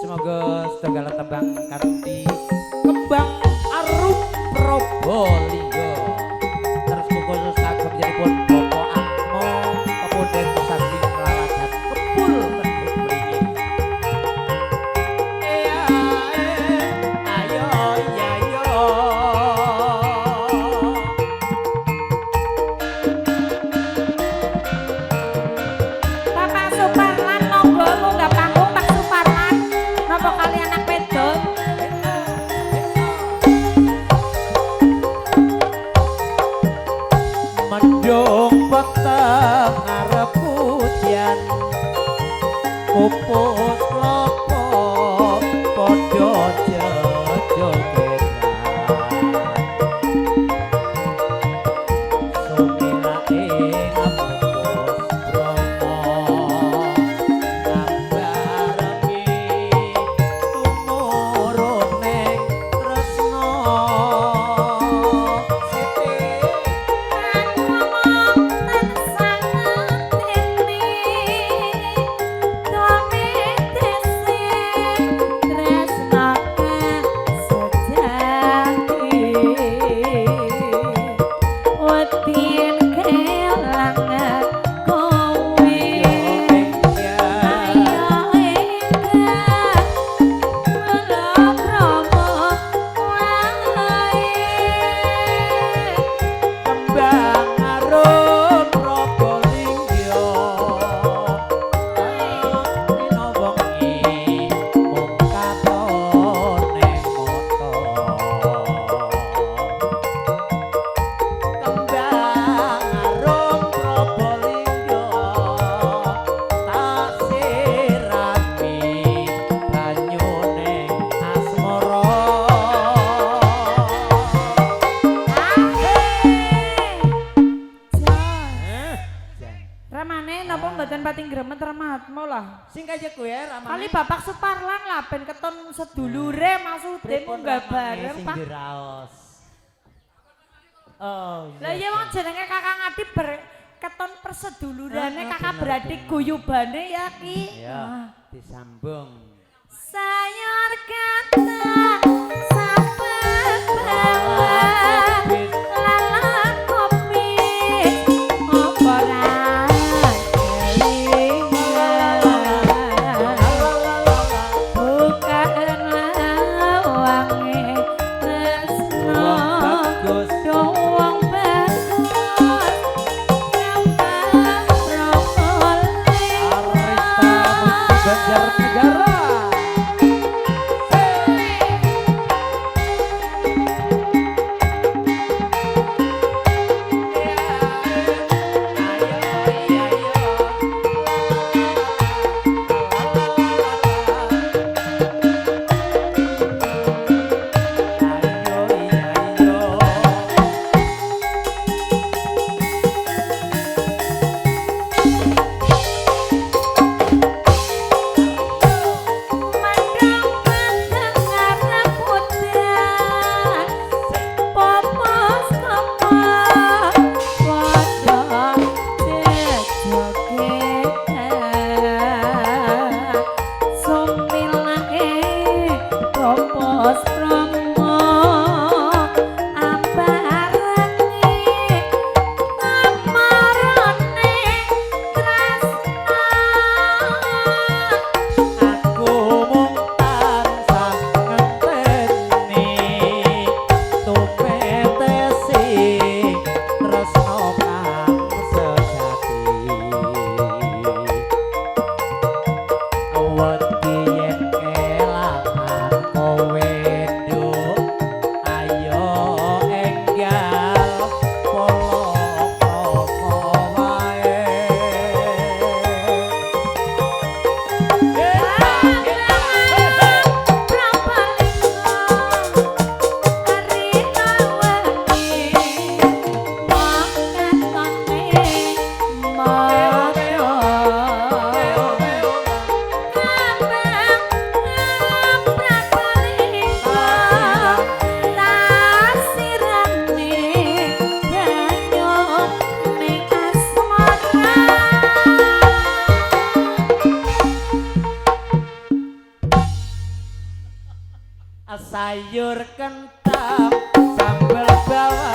Semoga setunggal tembang kanthi kembang arum Probolinggo. Terus khusus kagem pun Bapak Atmo pepunden saking Laladan Kepul Kedung Wringin. Ayo ya yo. Bapak Suparlan monggo munggah panggung Pak Suparlan. Napa kali anak wedok? Mendung peteng arep hujan, pupus klopo padha jejogetan. Sumilake pupus bromo ngabarake tumurune tresno. Siti. Aku mung tansah ngenteni tumitese tresna sejati. Wedin kelangan kowe. Ayo enggal palakrama wae. Kembang arum Probolinggo, rino wengi mung katon ning mata. Kembang arum Probolinggo tak sirami banyune asmara. Ramane napa mboten pati gremet Ramatmo lah. Sing kaya kowe ramane. Kali Bapak Suparlan lah ben keton sedulure maksude Pripun munggah ramane bareng sing Pak. diraos. Oh Lah iya wong jenenge Kakang Adi ber keton persedulurane Ah, kakak bener, beradik bener. guyubane ya ki. Ya, Ah. disambung. Sayur kata sampe bawah lalat kopi apa ra kelingan bukan lawange tresno. Wong bagus. Wong bagus kembang Probolinggo. Arista Musik Banjarnegara. Mendung peteng arep udan, popos kepon padha jejogetan. Sumilake popos promo ambarangi tamarane tresna. Aku mung tansah ngenteni tumetesi tresno kang sejati. Wedi yen kelangan kowe nduk, ayo enggal palakrama wae. Kembang Sayur kentang, sambel bawang.